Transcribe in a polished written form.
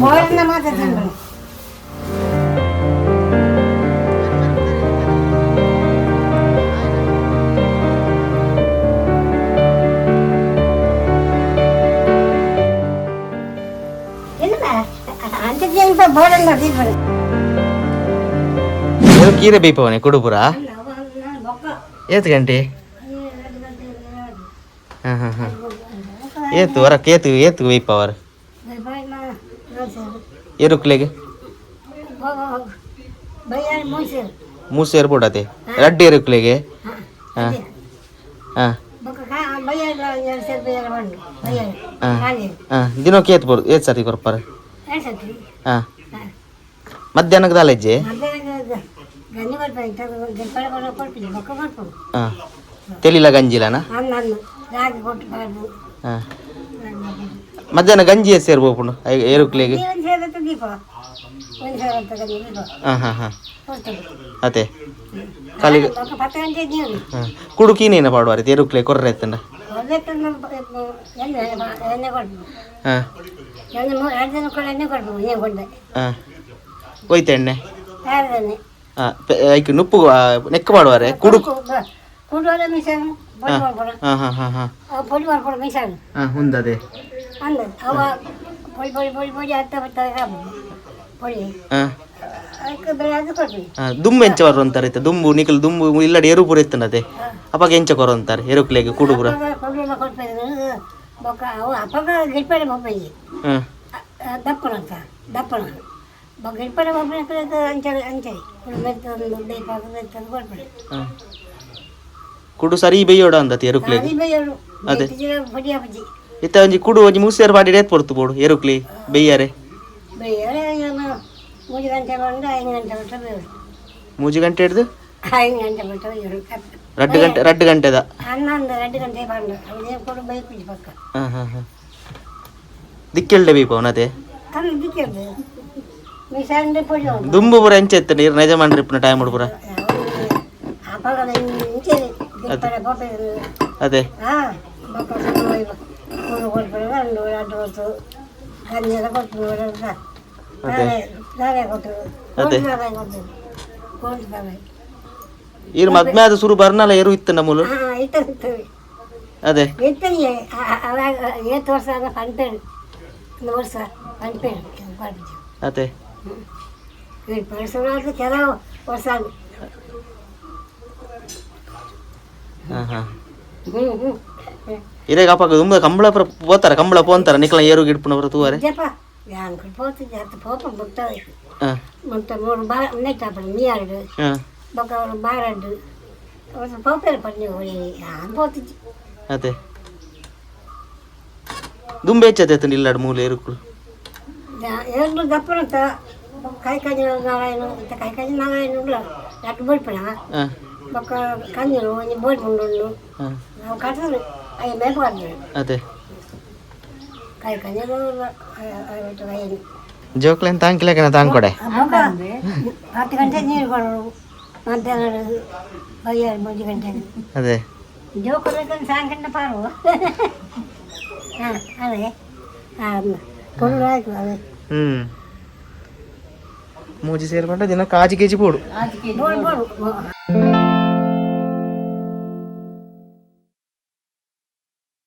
ಬೋರನ್ನ ಮಾತಾಡ್ತೀನಿ. ಬೋರನ್ನ ದೀಪ. ಏರು ಕೀರೆ ಬೇಯ್ಪವನೆ ಕುಡುಪುರ ಏತ್ ಗಂಟೆ? ಹಾಂ ಹಾಂ ಹಾಂ ಏತು ವರಕ್ಕೆ ಏತು ಏತು ಬೇಯ್ಪವರ್ ಏರುಕ್ಲೆಗೆ? ಮೂರು ಸೇರು ಬೋಡತೆ ರಡ್ಡು ಏರುಕ್ಲೆಗೆ. ಹಾಂ ಹಾಂ ಹಾಂ ಹಾಂ ದಿನಕ್ಕೆ ಏತ್ ಬೋಡು, ಏತ್ ಸರ್ತಿ ಕೊರ್ಪಾರ? ಹಾಂ, ಮಧ್ಯಾಹ್ನಕ್ಕೆ ದಾಲೆಜ್ಜೆ. ಹಾಂ, ತೆಲಿಲ ಗಂಜಿಲನಾ? ಹಾಂ, ಮಧ್ಯಾಹ್ನ ಗಂಜಿ ಎಸ್ ಸೇರು ಬೋಪುಂಡು ಏರುಕ್ಲೆಗೆ? ಹಾಂ ಹಾಂ ಹಾಂ ಅದೇ ಖಾಲಿ. ಹಾಂ, ಕುಡು ಕೀನೇನ ಪಾಡುವಾರೆ ಏರುಕ್ಲೆ ಕೊರ್ರೆ ಎತ್ತಂಡ? ಹಾಂ ಹಾಂ, ಹೋಯ್ತು ಎಣ್ಣೆ. ಹಾಂ, ಐಕ್ ನುಪ್ಪು ನೆಕ್ ಮಾಡುವಾರೆ ಕುಡು? ಹಾಂ ಹಾಂ ಹಾಂ ಹಾಂ ಹಾಂ ಹುಂದದೆ. ಹಾಂ ಹಾಂ, ದುಂಬು ಎಂಚ ಬರು ಅಂತಾರೆ ಇತ್ತ ದುಂಬು ನಿಕಲ್ ದುಂಬು ಇಲ್ಲಡೆ ಎರು ಪೂರ ಇತ್ತಂಡತೆ. ಅಪ್ಪಾಗ ಎಂಚ ಕೊರು ಅಂತಾರೆ ಎರುಕ್ಲೆಗೆ ಕುಡು ಪೂರ? ಹಾಂ ಹಾಂ, ಕುಡು ಸರಿ ಬೇಯೋಡ ಅಂದತಿ ಎರುಕ್ಲೆಗೆ. ಅದೇ ಇತ್ತ ಒಂಜಿ ಕುಡು ಒಂಜಿ ಮೂಸೇರು ಪಾಡಿ ರೇತ್ ಪೊರ್ತು ಬೋಡು ಎರುಕ್ಲಿ ಬೆಯ್ಯಾರೆ. ಮೂಜಿ ಗಂಟೆ ಹಿಡ್ದು ರಡ್ಡು ಗಂಟೆ, ರಡ್ಡು ಗಂಟೆದ. ಹಾಂ ಹಾಂ ಹಾಂ, ದಿಕ್ಕೆಲ್ಡೆ ಬೀಪವನ ಅದೇ. ದುಂಬು ಪೂರ ಎಂಚ ಇತ್ತು ನೀರು ನೈಜ ಮಾಡ್ರಿ ಇಪ್ಪನ ಟೈಮ್ ಪೂರ? ಅದೇ. ಅದೇ ಈರು ಮದ್ಮೆ ಆದ ಸುರು ಬರ್ನಲ್ಲ ಏರು ಇತ್ತು ನಮ್ಮೂಲು. ಅದೇ. ಅದೇ. ಹಾಂ ಹಾಂ, ಇರೇಗ ಅಪ್ಪ ತುಂಬ ಕಂಬಳ ಪೂರ ಪೋತಾರ, ಕಂಬಳ ಪೋಂತಾರ ನಿಕ್ಲ ಏರು ಗಿಡ್ಪುನ ಪೂರ ತೂವರೆ? ಹಾಂ ಹಾಂ, ಅದೇ ದುಂಬೆ ಹೆಚ್ಚತೆ ಇಲ್ಲಾಡು ಮೂಲೆ ಏರುಕುಲು. ಹಾಂ ಹಾಂ, ಅದೇ. ಜೋಕ್ಲೇನ್ ತಾಂಕಿಲಕನ ತಾಂಕೊಡೆ. 10 ಗಂಟೆ ನೀರು ಕೊಡೋರು, ಮಧ್ಯಾಹ್ನ ಬೈಯಾರು 3 ಗಂಟೆ. ಅದೇ. ಜೋಕುಲಕನ್ ಸಾಂಕಣ್ಣ ಪಾರು. ಹಾಂ, ಅದೇ ಹಾಂ, ಕೊಡು ಆಯ್ತು ಅದೇ. ಹ್ಞೂ, ಮೂಜಿ ಸೇರು ಪಂಡ ದಿನ ಕಾಜಿ ಕೆಜಿ ಬೋಡು. ಬೋಡು ಬೋಡು.